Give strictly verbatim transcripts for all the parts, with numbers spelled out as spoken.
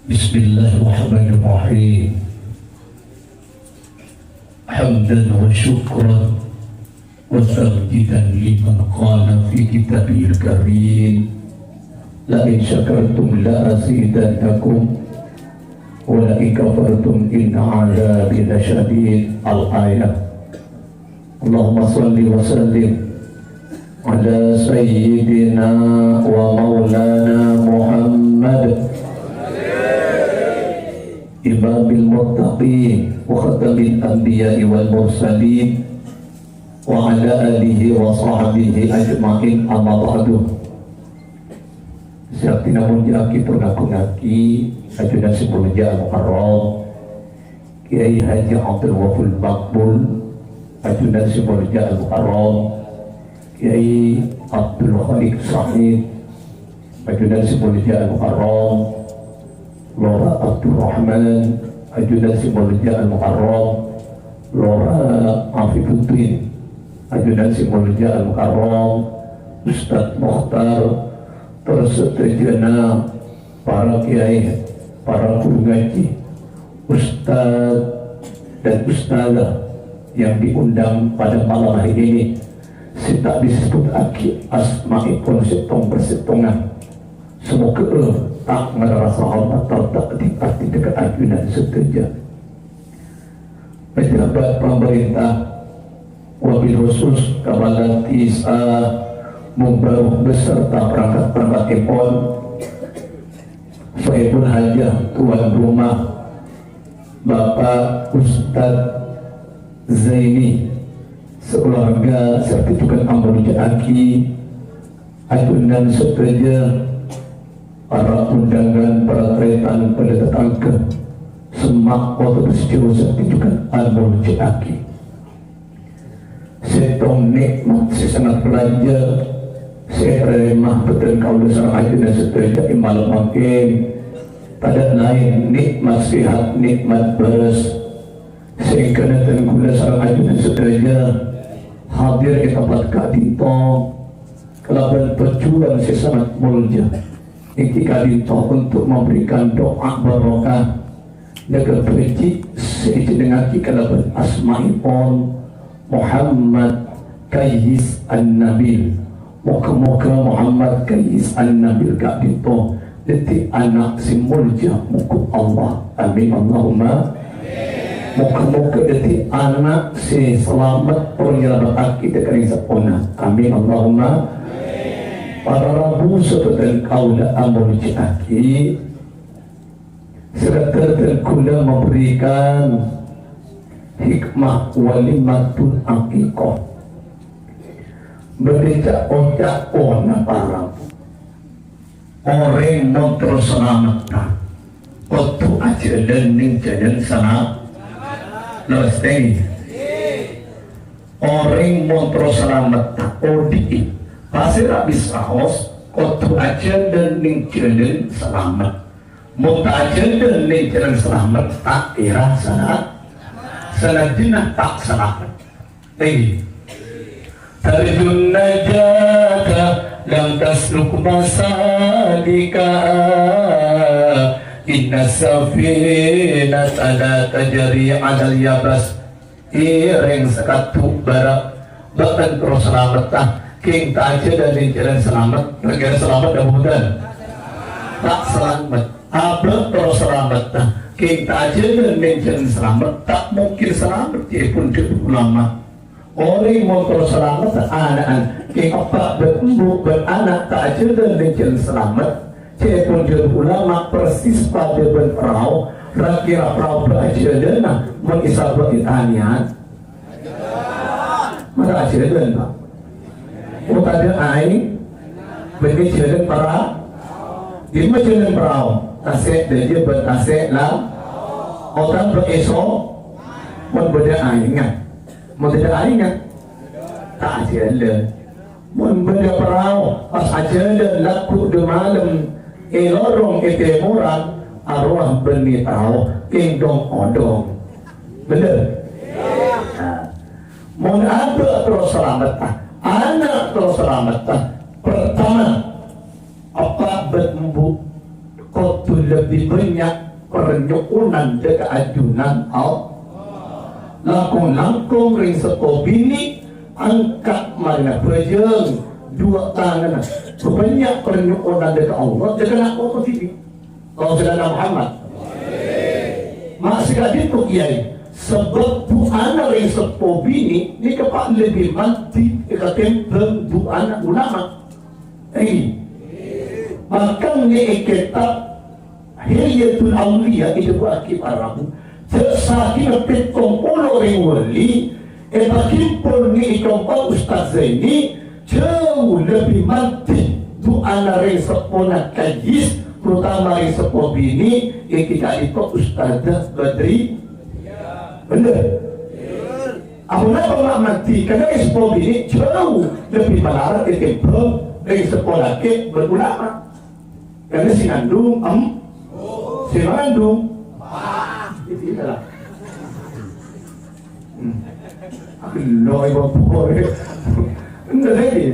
بسم الله الرحمن الرحيم. حمدا وشكرا وتمجيدا لمن قال في كتابه الكريم: لئن شكرتم لأزيدنكم ولئن كفرتم إن عذابي لشديد. الآية. اللهم صل وسلم على سيدنا ومولانا محمد، إمام المتقين وخاتم الأنبياء والمرسلين، وعلى آله وصحبه أجمعين، أما بعد. Sè abdhina molja'aghi tor ngagungngaghi ajunan sè molja Al-Mukarram, Kiai Haji Abdul Ghafur Makmul, ajunan sè molja Al-Mukarram, Kiai Abdul Khaliq Said, ajunan sè molja Al-Mukarram, Lora Abdurrahman, ajunan sè molja Al-Mukarram, Lora Afifuddin, ajunan sè molja Al-Mukarram, Ustadz Mokhtar, tor sadhâjâna para kiai, para guru ngaji, ustadz dan ustadzah yang diundang pada malam hari ini, sè ta' bisa èsebbhuttaghi asma'èpon sèttong-persèttongan. Samoghâ ta' ngarassa hormat tor ta' èdhi-ardhi ka ajunan sadhâjâ. Pejabat pemerintah, wabil khusus Kepala Desa Mumbaruh beserta perangkat-perangkatèpon, sohibul hajah tuan rumah, Bapak Ustadz Zaini, sekeluarga, sè abdhi jhughân amolja'aghi, ajunan sadhâjâ, para undangan, para tarètan, para tatangghâ, semma' otabâ sè jhâu sè abdhi jhughân amolja'aghi. Sèttong nè'mat sè sangat rajâ sè ètarèma bhâdhân kaulâ sareng ajunan sadhâjâ è malem mangkèn, tadâ' laèn nè'mat sehat, nè'mat bârâs, sè èngghâna dhân kaulâ sareng ajunan sadhâjâ hadir è tempat ka'dinto kalabân tojjhuwân sè sangat molja, èngghi ka'dinto untuk memberikan doa barokah, nèka bhâji' sè èjhennengngaghi kalabân asma'èpon Muhammad Kayis An-Nabil. Moghâ-moghâ Muhammad Kayis An-Nabil ka'dinto dhâddhi ana' sè molja mongghu Allah. Amin, Allahumma. Moghâ-moghâ dhâddhi ana' sè salamet tor nyalamettaghi dhâ' ka orèng seppona. Amin, Allahumma. Para rabu sè bhâdhân kaulâ amolja'aghi, Sekedar dhân kaulâ memberikan hikmah walimatul aqiqah. Bâdâ ca'-oca' pona para orèng mon terro salametta, kodhu ajhâlân neng jhâlân salam-, lerres tèng. Orèng mon terro salametta, odi'i. Pasèra bisaos, kodhu ajhâlân neng jhâlân salamet. Mon ta' ajhâlân neng jhâlân salamet, ta' kèra sala-, salajânna ta' salamet. Eh. Tarjun najata lam tasluk masalika. Inna safinata la tajri alal yabas. È rèng sakadhu bârâ', bâ'na terro salametta, kèng ta' ajhâlân neng jhâlân salamet, ra-kèra salamet apa bhunten? Ta' salamet. Abâ' terro salametta, kèng ta' ajhâlân neng jhâlân salamet, ta' mungkin salamet, ca'èpon dhâbuna ulama. Orèng mon terro salametta, ana'na, kèng eppa' bân embu' bân ana' ta' ajhâlân neng jhâlân salamet, ca'èpon dhâbuna ulama persis padâ bân perahu, ra-kèra perahu bâ' ajhâlânna mon èsabâ' è tanèyan? Mara ajhâlân, Pak. Oh, tadâ' aèng, bânnè jhâlân para-, dimma jhâlân perahu? Tasè' dâjâ bân tasè' la-, otabâ èso, mon bâdâ aèngnga. Mon tadâ' aèngnga, ta' ajhâlân. Mon bâdâ perahu, pas ajhâlân lagghu' dâ' malem è lorong è tèmoran, arowa bânnè perahu, kèng dhong-odhong. Bhender? Nah, mon abâ' terro salametta, ana' terro salametta, pertama, eppa' bân embu' kodhu lebbi bânnya' parnyo'onan dâ' ka ajunan Allah. Langkong-langkong rèng seppo binè' angka' marèna bhâjâng duwâ' tanganna, bânnya' parnyo'onan dâ' ka Allah, dâ' ka na' poto dhibi'. Allahumma shalli ala Muhammad. Ma' sakadinto, Kèyaè, sabâb du'ana rèng seppo binè' nèka pa' lebbi mandhi èkatèmbhâng du'ana ulama. Eh, bahkan nè' è kètab Hilyatul Auliya èdhâbuwaghi para rabu, jâ' sakèng pèttong polo orèng wali èpakimpol nè' è compo' Ustaz Zaini, jhâu lebbi mandhi du'ana rèng seppona Kayis, terutama rèng seppo binè', èkè ka'dinto Ustazah Badri. Bhender? Aponapa ma' mandhi? Karna rèng seppo binè' jhâu lebbi malarat ètèmbhâng rèng seppo lakè' bân ulama. Karna sè ngandung, em, sè mangandung. Itu itulah. Hmm. Aku lo ibu boy. Enggak lagi.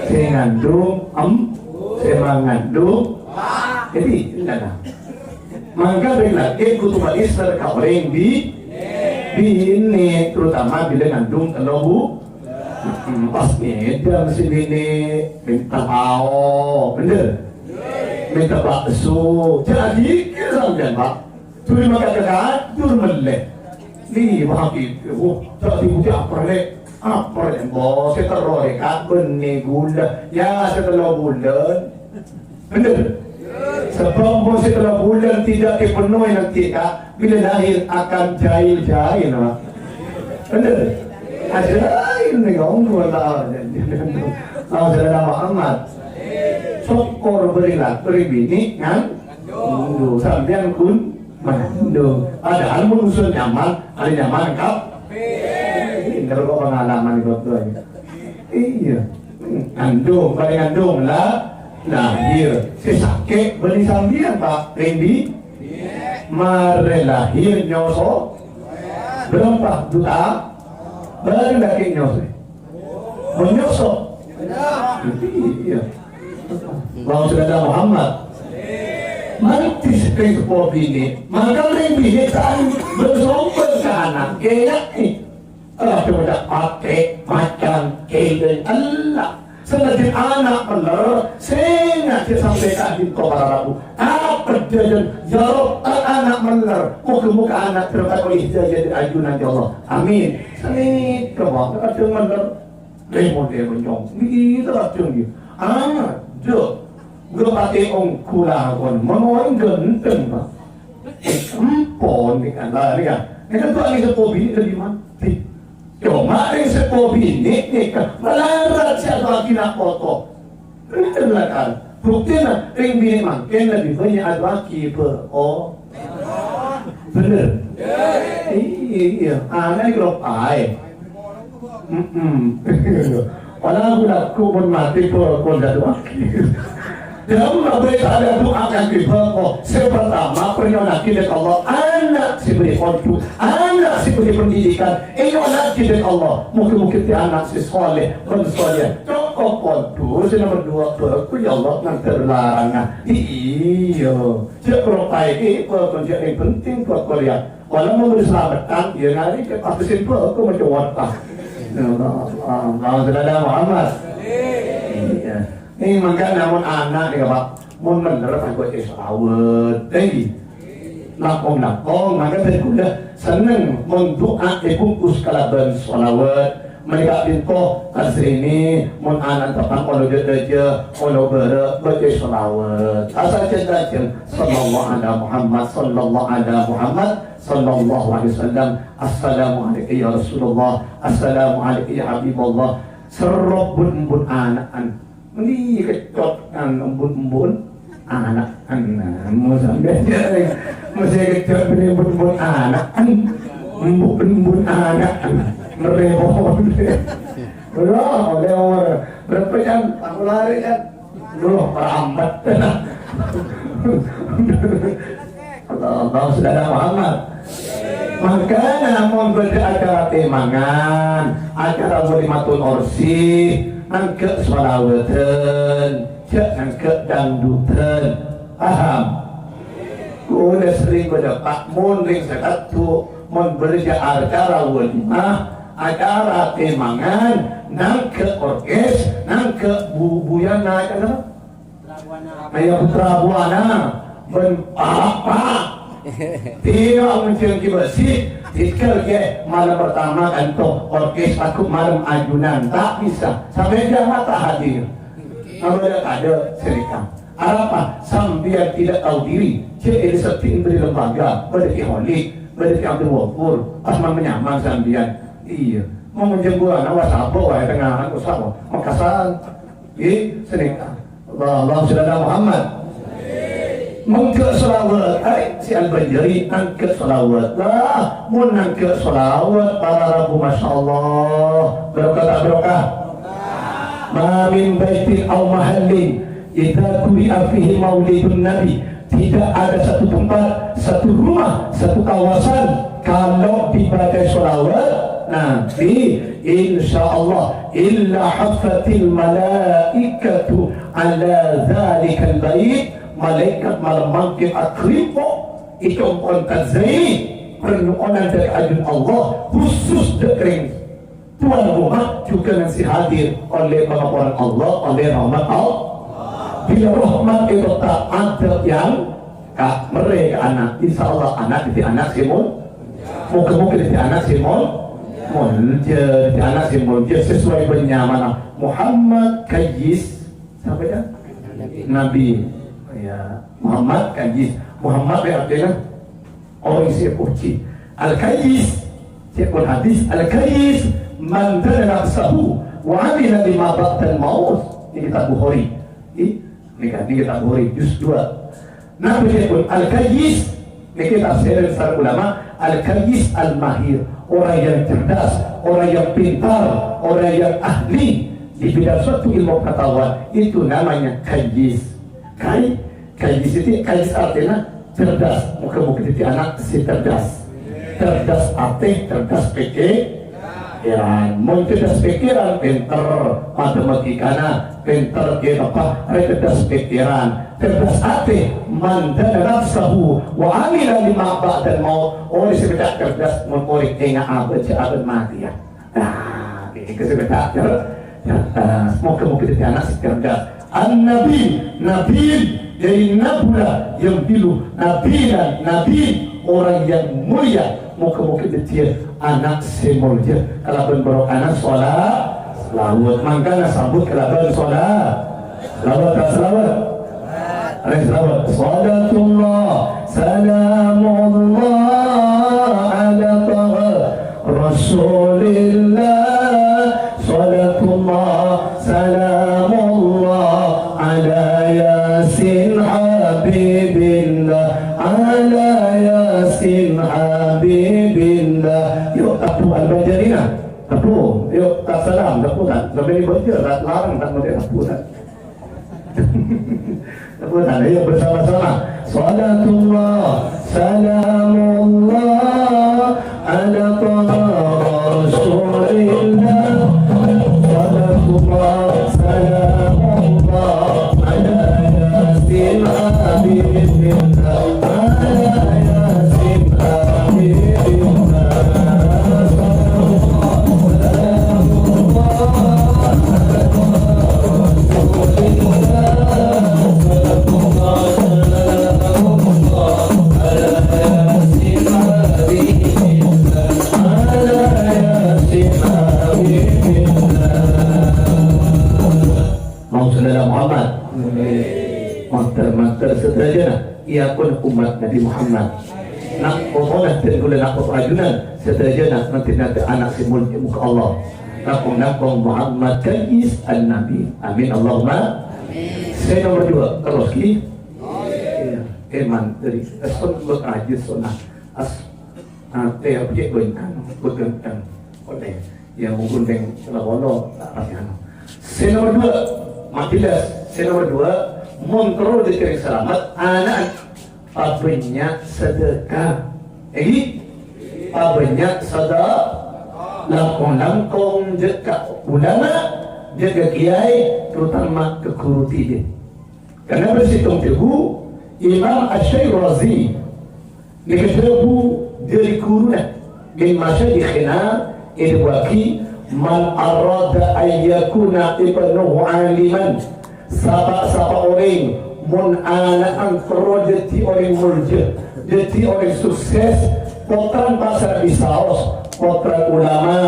Sè ngandung, em, sè mangandung. Jadi, enggak lah. Mangka rèng lakè' kodhu paèster ka orèng bi-, binè', terutama bilâ ngandung tello bu-, mm, pas ngèdhâ mèsè binè', mènta ao, bhender? Mènta bakso. Jhâ' dhikir sampèyan, Pak. Dhuli maka ka kajur mellè. Li, Pak Habib, wah, jhâ' dhibudi apa, Lè'? Apa, Lè', Mbok? Sè terro, Lè', Kak, bânnè ghulâ. Ya, sè tello bulân. Bhender? Sabâb mon sè tello bulân tidak dipenuhi nanti, Kak, bilâ lahir akan jahil-jahil, Pak. Bhender? Ajahil nèng, Allah Ta'ala. Allahumma shalli ala Muhammad. Sokor bâri' la-, bâri' binè' ngan-, ngandung. Sampèyan kun-, mangandung. Padahal mon usul nyaman, ada nyaman, Kak? Ini kok pengalaman kok tuh. Iyâ. Ngandung, bâri' ngandung, la-, lahir. Sè sakè' bânnè sampèyan, Pak. Rèng bi-, marè lahir nyoso. Bârâmpa juta? Bârâmpa lakè' nyoso? Mon nyoso? Iyâ. Allahumma shalli ala Muhammad. Mantis rèng seppo binè'. Mangka rèng binè' kan bersombong ka ana'. Kèya, eh. Ella, coba dak pate, macan, kèlèng, ella. Sanajjân ana' mellèr, sènga' jhâ' sampè' ka'dinto para rabu. Apa jhâjhân, ya Rabb, ana' mellèr. Moga-moga ana' berkat oleh hidayah dâri ajunan, ya Allah. Amin. Sanèka, Pak, kadhâng mellèr. Lemon dia kencong. Niki kadhâng dia. Ah, jhâ'. Ghâ' pate ongghu lakon. Manoy ghântheng, Pak. Empon nèka, la nèka. Nèka tuh angèn seppo binè' lebbi mandhi. Coma rèng seppo binè' nèka malarat sè adu'agi na' poto. Enten lakar. Buktèna rèng binè' mangkèn lebbi bânnya' adu'agi bâ-, oh. Bhender? Iyâ, iyâ. Ana' nèka loppaè. Mm-mm. Ora aku laku pon mati pokok dadu aki. Dâmma bhâi ta' ada du'a kaangghuy bâko. Sè partama, parnyo'onnaghi dâ' Allah, ana' sè bâdhi ondu, ana' sè bâdhi pendidikan, ènyo'onnaghi dâ' Allah. Moga-moga dhâddhi ana' sè soleh bân solehah. Cokop ondu, sè nomer duwâ' bâko, ya Allah, nganter larangan. Iyâ. Jhâ' poro paèkè, bâko jhâ' rèng penting bâko rèya. Wala mon bâdâ salameddhân, iyâ ngarè ka pas sèmpa, aku maca warta. Allahumma shalli ala Muhammad. Iyâ. Nè, mangkana mon ana' nèka, Pak, mon mellèr, aku cè' shalawat. Èngghi. Langkong-langkong, mangka dhâri kaulâ senneng mon du'a èbungkus kalabân shalawat. Mènangka pinto, ka'dinto, mon ana' teppa'na olo dâ'-dâjâ, olo bârâ', bâca shalawat. Asal jhâ' lajâng, sallallahu ala Muhammad, sallallahu ala Muhammad, sallallahu alaihi wasallam. Assalamu alaika ya Rasulullah, assalamu alaika ya Habiballah. Soro bun-bun ana'an. Mending kècot kan embun-embun. Ana', ana', mau sampai dia, mesti kècot bânnè embun-embun ana', embu-, embun ana', merepot. Wah, oleh orang berapa jam? Aku lari kan. Duh, lambat. Allah, Allah, saudara Muhammad. Mangkana mon bâdâ acara tèmangan, acara walimatul ursi, nangghâ' shalawatan, jhâ' nangghâ' dangdutan. Paham? serrèng bâdâ, Pa', mon rèng sè kadhu, mon bâdâ acara walimah, acara tèmangan, nangghâ orkes, nangghâ bu-, buyana, acara Maya Putra Buana, bân Pa'-, Pa'. Tènga' onjhâng Kè Bâsit, tèghâl Kè, malem partama kanto orkes lagu malem ajunan, ta' bisa. Sampè' jhâ' mata hadir. Abâdâ kadâ' sè rèka. Arapa? Sampèyan tidak tahu diri. Jhâ' èdhâddhi bâdâ lembaga, bâdâ Kè Holik, bâdâ Kè Abdul Ghafur, pas man-, manyamang sampèyan. Iyâ. Mon onjhâng bulana, wah, sapa wae tengnga, anu, sapa? Makassar. Ngghi, sanèka. Allah, Allahumma shalli ala Muhammad. Mangghâ shalawat, ai, si Al-Banjari nangghâ shalawat. Lah, mon nangghâ shalawat, para rabu, masya Allah. Barokah ta' barokah? Ma min baitin aw mahallin idza quri'a fihi maulidun nabi. Tidak ada satu tempat, satu rumah, satu kawasan, kalau dibaca shalawat Nabi, insya Allah, illa haffatil malaikatu ala dzalikal bait, malaikat malem mangkèn aghârimpo' è compo'na Zaini, parnyo'onan dâri ajunanna Allah, khusus dâ' rèng Tuan rumah juga ngan sè hadir ollè pangaporan Allah, ollè rahmat Allah. Bilâ rahmat ètotta' adâ' yang ka-, merrè ka ana'. Insya Allah ana' dhâddhi ana' sè mul-, moghâ-moghâ dhâddhi ana' sè mul-, molja, dhâddhi ana' sè molja sesuai bân nyamana. Muhammad Kayis. Sapa ya? Nabi. Ya, Muhammad Kayis. Muhammad ya artinya Orèng sè èpojhi. Al-Kayyis, ca'èpon hadis, "Al-Kayyis man dana nafsahu wa amila lima ba'dal maut." Nèka kitab Bukhari. Ih, nèka, nèka kitab Bukhari, juz dua. Napa ca'èpon Al-Kayyis? Nèka tafsiran para ulama, Al-Kayyis Al-Mahir, orang yang cerdas, orang yang pintar, orang yang ahli di bidang suatu ilmu pengetahuan, itu namanya kayyis. Kay-, Kayyis itu, kayyis artinya cerdas. Moghâ-moghâ dhâddhi ana' sè cerdas. Cerdas atè, cerdas pèkkèran. Mon cerdas pèkkèran, pènter matematikana, pènter kètabbhâ, rè cerdas pèkkèran. Cerdas atè, man dana nafsahu wa amila lima ba'dal maut. Orèng sè bâdâ cerdas, mon orèng enga' abâ' jhâ' abâ' matèya. Nah, ini kesempatan. Ya, eh, semoga mungkin jadi anak sè cerdas. An-Nabi, Nabi, dari Nabula, yang dulu, Nabi dan Nabi, orang yang mulia. Moga-moga jadi anak sè molja. Kalabân barokahna sholat, shalawat. Mangkana sambut kalabân sholat. Shalawat, shalawat. Ayo, shalawat. Shalatullah, salamullah ala Taha Rasulillah. Shalatullah, salamullah ala Yasin Habibillah, ala Yasin Habibillah. Yuk, tapu Al-Banjarina. Tapu. Yuk, tak salam, tapu tak. Sampai ini bocor, tak larang, tak mau dia tapu tak. Tapu tak. Ayo bersama-sama. Shalatullah, salamullah, ala Taha Rasulillah. Shalatullah, salamullah, ala Yasin Habibillah. Allahumma shalli ala Muhammad. Mater-mater sadhâjâna, èakon ommat Nabi Muhammad. Na' potona dan kaulâ na' poto ajunan sadhâjâna, nanti-nanti ana' sè molja muka Allah. Langkong-langkong Muhammad Kayis An-Nabi. Amin, Allahumma. Sè nomor dua, terros, ghi? Iyâ, èman dâri Eson Bek Ajis Sona. As-, Atè apa cè' bân anu, bhâghântèng. Ollè. Ya, mungkin yang salah polo, tak pasti anu. Sè nomor dua, majelas. Sè nomor dua, mon terro dâddhi orèng salamet, ana' pabânnya' sedekah. Èngghi? Pabânnya' sedekah. Langkong-langkong jhâ' ka ulama, jhâ' ka kiai, terutama ka ghuru T D. Karena bâri' sèttong dhâbu, Imam Asy-Syirazi, Nèka dhâbu dhâri ghuruna, min masyayikhina, èdhâbuwâghi, "Man arada an yakuna ibnuhu aliman." Sapa-sapa orèng mon ana'na terro dhâddhi orèng molja, dhâddhi orèng sukses, pottrana pasar bisaos, pottrana ulama,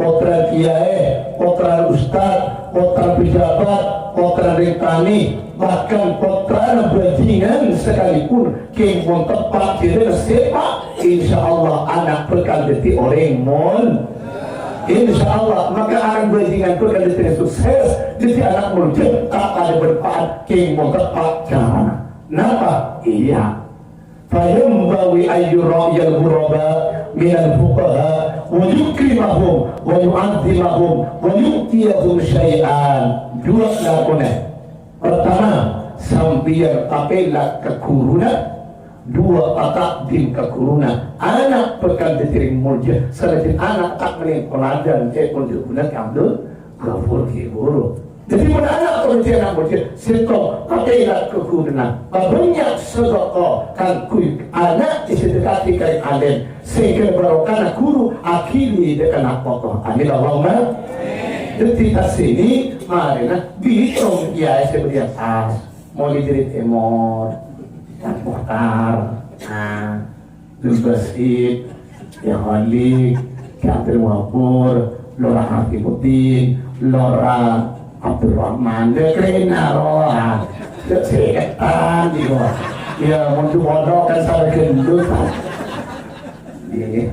pottrana kiyaè, pottrana ustad, pottrana pejabat, pottrana rèng tanè, bahkan pottrana bajingan sakalèpon, kèng mon teppa' dhâddhi sèpa', insyaallah ana' bhâkal dhâddhi orèng mon. Insyaallah, maka ana' bajingan bhâkal dhâddhi sukses, dhâddhi ana' molja, ta' tadâ' manfaat, kèng mon teppa' carana. Napa? Iyâ. Fayanbaghi an yura'iyal ghuraba minal fuqaha, wa yukrimahum, wa yu'azzimahum, wa yu'tiyahum syai'an. Duwâ' lakona. Pertama, sampèyan tapèla ka ghuruna. Duwâ', pata'dim ka ghuruna. Ana' bhâkal dhâddhi rèng molja, sanajjhân ana' ta' ngènèng toladan, è, molja ghulâ Abdul Ghafur ghi' ghuru. Dhâddhi, mon ana' terro dhâddhi ana' molja, sèttong, tapèla ka ghuruna. Pabânnya' sadhâka kaangghuy ana' èsadheka'aghi ka rèng alèm. Sehingga barokahna ghuru aghili dhâ' kana' pokok. Amin, Allahumma. Dhâddhi, tas ini marèna bitong kiyaè sè bâdâ è attas. Moli Diri Timor, Kang Muhtar, ah, Abdul Basit, Kang Holik, Kang Abdul Wapur, Lora Hakimuddin, Lora Abdurrahman, dhâ' kèra rowa, dhâ' sètan, gitu. Ya, mon du pondok kan salah gendut. Iya.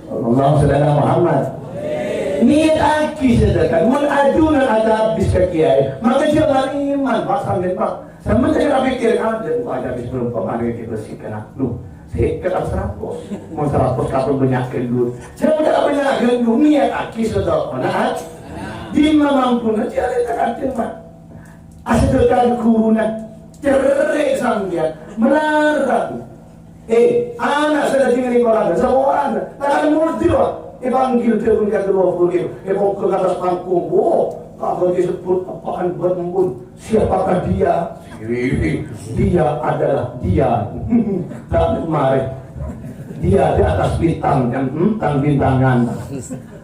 Allahumma shalli ala Muhammad. Niyataghi sadhâjâ, mon ajunan acabbis ka kiyaè, maka jhâ' mal-iman, Pak, sampèyan, Pak. Sampèyan jhâ' apèkkèr, "Ah, jhâ' engko' acabbis bârâmpa marè èbârsi'aghi." Duh, sèket saratos. Mon saratos katon bânnya' ghâllu. Jhâ' bânnya' ghâllu, niyataghi sadhâjâ, nah. Dimma mampuna, jhâ' rèng ta' kacèng, Pak. Asadhâjâ ghuruna, cerrè' sampèyan, malarat. Eh, ana' sè dhâddhi ngènèng toladan, saporana, tadâ' molja, èpanggil dhâbuna ka Abdul Ghafur, èpongghâl ka attas pangkong, wo, ta' bâdâ èsebbhut eppa'na bân empon, siapakah dia? Dia adalah dia. Ta' marè. Dia di atas bintang, kan? Hmm, tang-bintangan.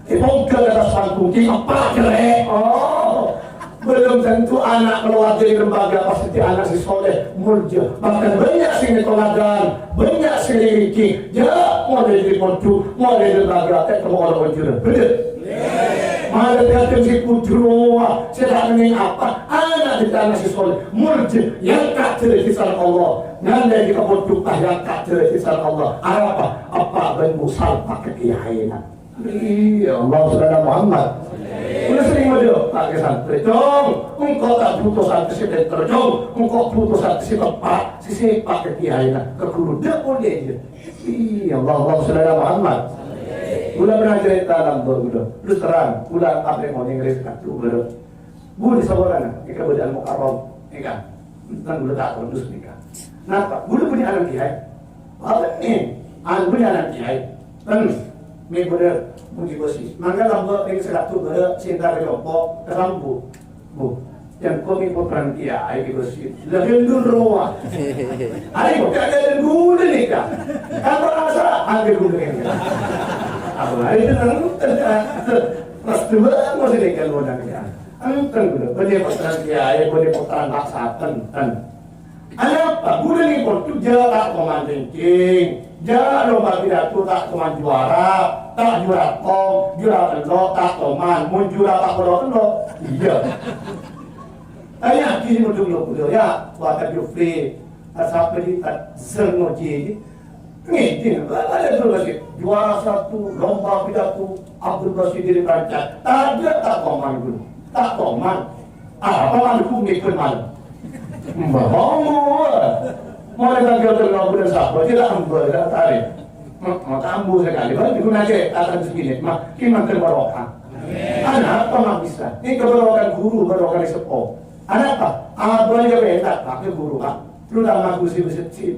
Èpongghâl ka attas pangkong, kèng eppa' cerrè'. Oh, belum tentu ana' kalowar dhâri lembaga pas dhâddhi ana' sè soleh, molja. Bahkan bânnya' sè ngènèng toladan, bânnya' sè ngènèng rèngkèng. Jhâ' molaè dhâri pondhuk, molaè dhâri lembaga, ta' tao ora onjhurân. Bhender? Mala dhâddhi sè pojhu rowa, sè ta' ngènèng apa, ana' dhâddhi ana' sè soleh, molja, èangka' dhârâjhâddhâ Allah. Ngallè ka pondhuk, ta' èangka' dhârâjhâddhâ Allah. Arapa? Eppa' bân bu salpa' ka kiyaèna. Iyâ, Allahumma shalli ala Muhammad. Kaulâ serrèng maḍâ' ka santrè, "Cong, engko' ta' bhuto santrè sè pènter, Cong. Engko' bhuto santrè sè teppa', sè sèpa' ka kiyaèna, ka ghuru." Dâ' polè, iyâ. Iyâ, Allahumma shalli ala Muhammad. Kaulâ pernah carèta lambâ' kaulâ. Terus terang, kaulâ apèrèng onèng rè-, sè kadhu bârâ. Bu, di saporana, èngkâ bâdâ Al-Mukarram, èngkâ. Tang kaulâ ta' todus nèka. Napa? Kaulâ bânnè ana' kiyaè. Apa nih? Anu, bânnè ana' kiyaè. Ten, mè' bâdâ, mungkin bâsi. Mangkana lambâ' rèng sè kadhu bârâ, sè èntar ka compo', kasambu. Bu, yang kami pottrana kiyaè, ghi bâsi. Lah, gendul rowa. Ayo, gak ada gendul nèka. Kan merasa, ada gendul nèka. Apa, ayo, tenang, tenang. Pas dua, mau sini kan, mau nanya. Enten, bânnè pottrana kiyaè, bânnè pottrana paksa, enten. Anapa? Kaulâ nèko jhâ' ta' toman rèngkèng, jhâ' lomba pidato ta' toman juwara, ta' juwara tong, juwara tello' ta' toman, mon juwara ta' polo tello', iyâ. Tanya'aghi sè mondhuk lo' bâdâ, yâ, Pak Jufri, asapa di ta' serngoji. Ngèdhing, ada Abdul Basit, juara satu lomba pidato Abdul Basit dari Prancis. Tadâ' ta' toman, Guru. Ta' toman. Apa mandhuk mèkon malem? Mbah, monggo. Mulai tanggal tello' bulan Sabat, tidak ambil, tidak tarik. Mau tambuh sekali, baru digunakan akan segini. Mah, ki manten barokah. Anapa mah bisa? Ini kebarokan guru, barokan sepo. Anapa? Abah ya enak, pakai guru, Pak. Lu tak ngaku sih, sih, sih.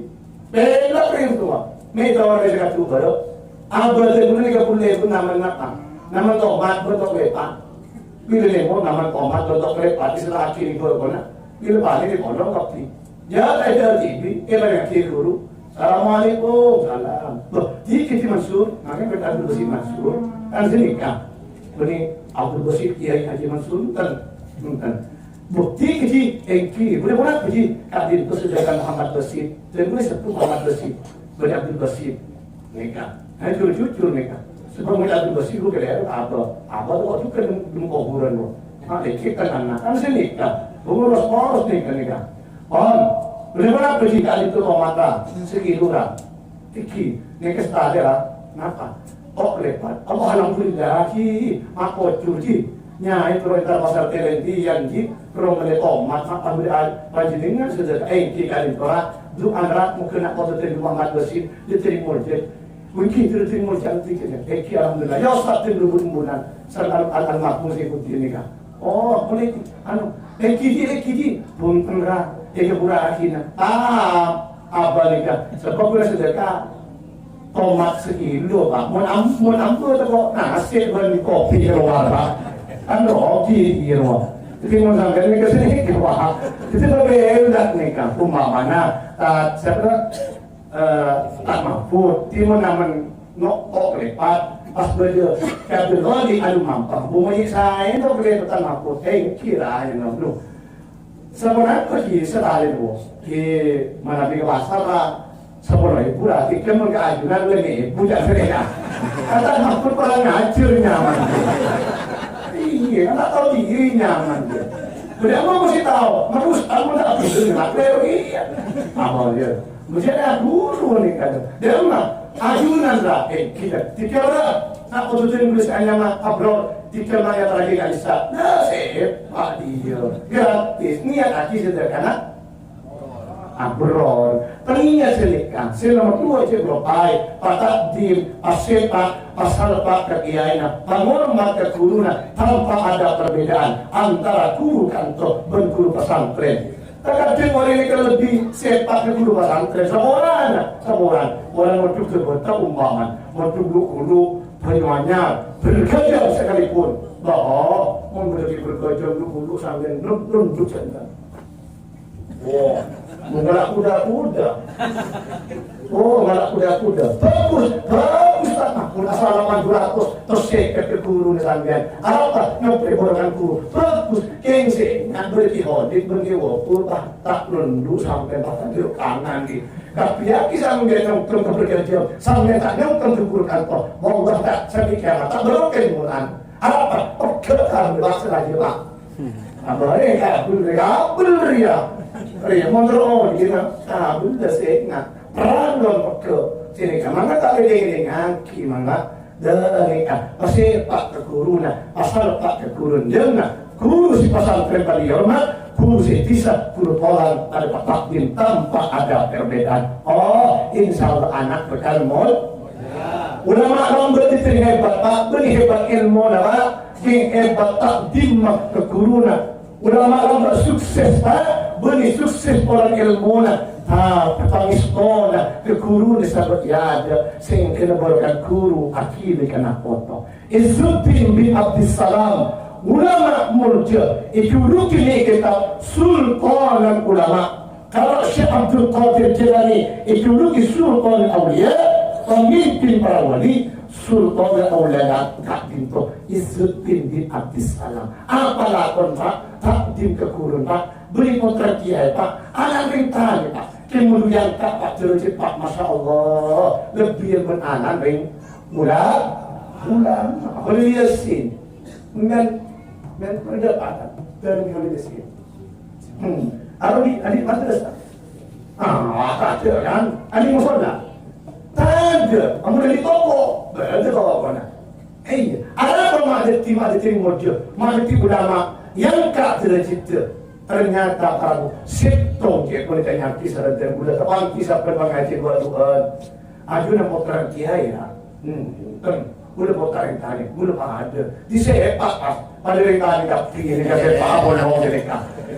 Bella ring tuwa. Mè' tao rè sè kadhu bârâ. Abâdhân ghulâ nèka polè pun namen napa? Namen tomat bân tok lèpa'. Bilâ nèmo namen tomat bân tok lèpa' èserra'aghi ring bhâkona. Bilâ palèng è pondhuk kabbhi. Jhâ' ta' èdhâddhi, èparèngaghi ghuru. Assalamualaikum. Salam. Loh, dhika Haji Mansur? Mangkèn bâdâ Abdul Basit Mansur. Kan sè nèka. Bânnè Abdul Basit Kiai Haji Mansur, enten. Enten. Loh, dhika Haji? Èngghi. Bânnè ponapa Haji? Ka'dinto sadhâjâ Muhammad Basit. Dhâddhi bânnè Sepuh Muhammad Basit. Bânnè Abdul Basit. Nèka. Nah, jujur-jujur nèka. Sebab bânnè Abdul Basit ghulâ kalèro, apa? Apa kok jhughân dâlem, dâlem kobhurân kok. Nah, èngghi kan ana'. Kan sè nèka. Bânnè poros-poros nèka, nèka. Pon, bânnè ponapa Haji ka'dinto tomatta? Sakilo ra. Èngghi, nèka sè tadâ', napa? Oh, lèbât. Oh, alhamdulillah, Haji. Makocur, Haji. Nyaè terro entar pasar telentian, Haji. Terro mellè tomat, mak pambhâriyân panjhennengngan sadhâjâ. Èngghi ka'dinto ra. Du'ana ra, moghâ na' poto dhâddhi Muhammad Basit, dhâddhi molja. Mungkin dhâddhi molja, èngghi, alhamdulillah. Ya, Ustaz, dhâddhi bu-, bulan. Sareng al-, al-, almarhum Saifuddin nèka. Oh, polè, anu, èngghi, èngghi, èngghi. Bhunten, ra. Èngghi, pura akhirnya. Ah, apa nèka? Sebab ghulâ sadhâjâ tomat sakilo, Pak. Mon am-, mon ampon tako' nasè' bân kopi kalowar, Pak. Kan rugi, iya, Pak. Dhâddhi mon sampèyan nèka sè nèka, Pak. Dhâddhi, bhender nèka. Umpamana, ta-, sapa, eh, Tan Mahfud, timon namen nokok lèbât, pas bâdâ Abdul Ghani anu mampang, bu mèyè saè tok lèbât Tan Mahfud, eh, kira aja, no, no. Saponapa, Ji, satalèn, Bu? Ji, manabi ka pasar, ra. Sapolo èbu, ra. Dhika mon ka ajunan, lèma èbu, jhâ' sèrèya. Kata Mahfud kurang ajar, nyaman. Iyâ, kan ta' tao dhiri, nyaman. Bâdâ apa mesti tao? Terus, kamu tak bisa, nggak tahu, iya. Apa dia? Mesti ada guru nih, kata. Dia mah, ajunan, ra. Eh, kita, tiga, ra. Nak utusin tulis anyama abroad, tiga maya terakhir kali sa. Nah, sip, Pak, dia. Gratis. Niat lagi sederhana. Abroad. Pengingat sè nèka. Sè nomor dua, cek beropai. Pak Takdim, Pak Sepak, Pak Salpak ke kiainya. Penghormat ke guruna. Tanpa ada perbedaan antara guru kantor dan guru pesantren. Kadhâng orèng nèka lebbi sepak ka guru pasantrèn, saporana, saporana. Orèng mondhuk Jabata umpamana, mondhuk Lu'-Kulu', Banyuanyar, Bergajang sekalipun. Bah, mon mondhuk Bergajang, Lu'-Kulu' sampèyan nun-, nunduk sènten. Wah, menggerak kuda-kuda. Oh, malah kuda-kuda. Bagus, bagus, Pak. Mun asal lapan dua ratus, terus seket ke guru nih sampean. Apa? Nyopri borongan guru. Bagus. Keng sè nggak berarti hodik, berarti wapur, Pak. Tak lundu sampean, Pak. Tanjur kanan di. Tapi ya, kita sampean nyongkrong ke berjam-jam. Sampean tak nyongkrong ke guru kantor. Mau tak sampai kiamat. Tak berokeng mulan. Apa? Oke, kan, Pak, lagi, Pak. Apa, eh, kabul, kabul, ya. Ya, motor, oh, gitu. Kabul, dah sènga'. Perang, dong, pegge'. Sini, ka mangga tak leleng-lelengaghi, mangga. Dâ' rèya, pasepa' ka ghuruna, pasalpa' ka ghurun. Jârèya, ghuru sè pasantrèn padâ èhormat, ghuru sè bisa, ghuru tolan, padâ patakdim tanpa ada perbedaan. Oh, insyaallah anak bhâkal mol-, Ulama' lambâ' dhâddhi hebat, Pak. Bânnè hebat èlmona, Pak. Sè hebat takdimma ka ghuruna. Ulama' lambâ' sukses, Pak. Bânnè sukses polana èlmona. Tapè pangèstona ka ghuruna sabâ' è adâ'. Sè èngghâna bhârkat ghuru, akhirè kana' poto. Izzuddin bin Abdissalam, ulama' molja, èjuluki è kètab Sultanul Ulama. Kalau Syekh Abdul Qadir Jailani èjuluki Sultanul Auliya, pemimpin para wali, Sultanul Auliya ka'dinto Izzuddin bin Abdissalam. Apa lakon, Pak? Takdim ka ghurun, Pak. Bânnè pottra kèyaè, Pak. Ana' rèng tanè, Pak. Kèng molja, Pak, dârâjhât, Pak. Masya Allah. Lebbi bân ana' rèng mula-, ulama. Khalil Yasin. Men, men, men, Pak. Dâri Khalil Yasin. Hmm. Aro di, adi' madrasah. Ah, tadâ' kan? Adi' musholla. Tadâ'. Amun adi' toko, bâdâ tokona. Iyâ. Arapa ma' dhâddhi, ma' dhâddhi molja, ma' dhâddhi ulama, èangka' dârâjhâddhâ. Ternyata para bu-, sèttong kè' panèka nyarè sareng ghulâ, tapanggi sabbhân pangajhi duwâ'-duwâ'ân. Ajunan pottra kèyaè, ya. Hmm, ten. Ghulâ pottra rèng tanè, ghulâ padâ. Di sèpa', pas. Padâ rèng tanè kabbhi, nèka sèpa' apa nong nèka.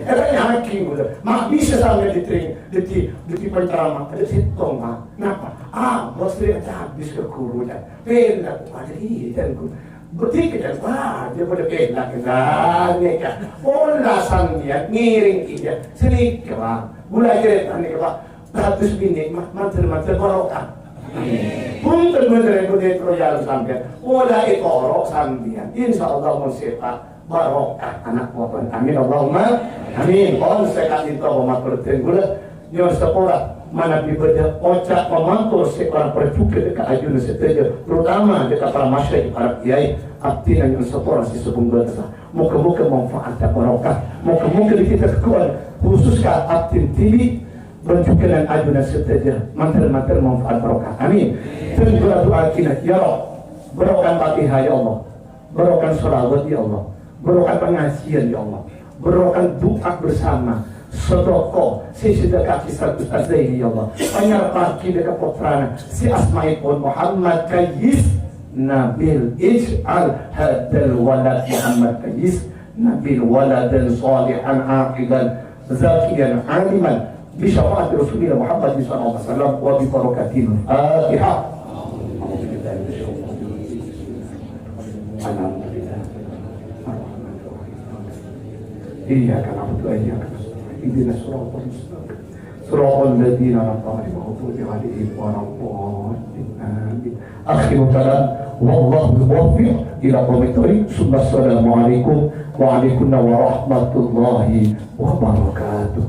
Ètanya'aghi ghulâ. Ma' bisa sampè' dhâddhi, dhâddhi, dhâddhi penceramah. Adâ' sèttong, Pak. Napa? Ah, bos rè' abis ka ghuru, ya. Pèlak, padâ iyâ, jhân ghuru. Bhâdhi ka jhân, wah, jhâ' padâ pèlak, lah, nèka. Pola sampèyan ngèrèng iyâ. Sanèka, Pak. Ghulâ carèta nèka, Pak. Satus binè' ma-, mandhâr-mandhâr barokah. Amin. Bhunten mandhâr èbhu dâ' royal sampèyan. Pola ètoro' sampèyan. Insyaallah mon sèhat barokah ana' buah. Amin. Allahumma amin. Pon sè ka'dinto pamator dhân kaulâ nyo'on sapora manabi bâdâ oca' pamator sè korang parjhughâ dâ' ka ajunan sadhâjâ, terutama dâ' ka para masyayikh, para kèyaè. Abdhina nyo'on sapora sè sobung bâtessa. Moghâ-moghâ manfaat barokah. Moghâ-moghâ dhâddhi tegghu'ân khusus ka abdhina dhibi'. Bân jhughân ajunan sadhâjâ, mandhâr-mandhâr manfaat barokah. Amin. Dhân kaulâ du'a'aghina, ya Rabb, barokah Fatihah, ya Allah. Barokah shalawat, ya Allah. Barokah pangajiyân, ya Allah. Barokah du'a bersama. Sadhâka sè èsadhâkaaghi sareng Ustaz Zaini, ya Allah. Panyarpaaghi dâ' ka pottrana sè asmaèpon Muhammad Kayis Nabil. Ij'al hadzal walad Muhammad Kayis Nabil waladan shalihan aqilan zakiyan aliman bi syafa'ati Rasulillah Muhammadin sallallahu alaihi wasallam wa bi barakatil Fatihah. Alhamdulillah. Iyyaka na'budu wa iyyaka nasta'in. Ihdinas siratal mustaqim. Siratal ladzina an'amta 'alaihim ghairil maghdubi 'alaihim waladdallin. Amin. Akhiru kalam, wallahul muwaffiq ila aqwamit thoriq. Tsumma assalamualaikum wa alaikum warahmatullahi wabarakatuh.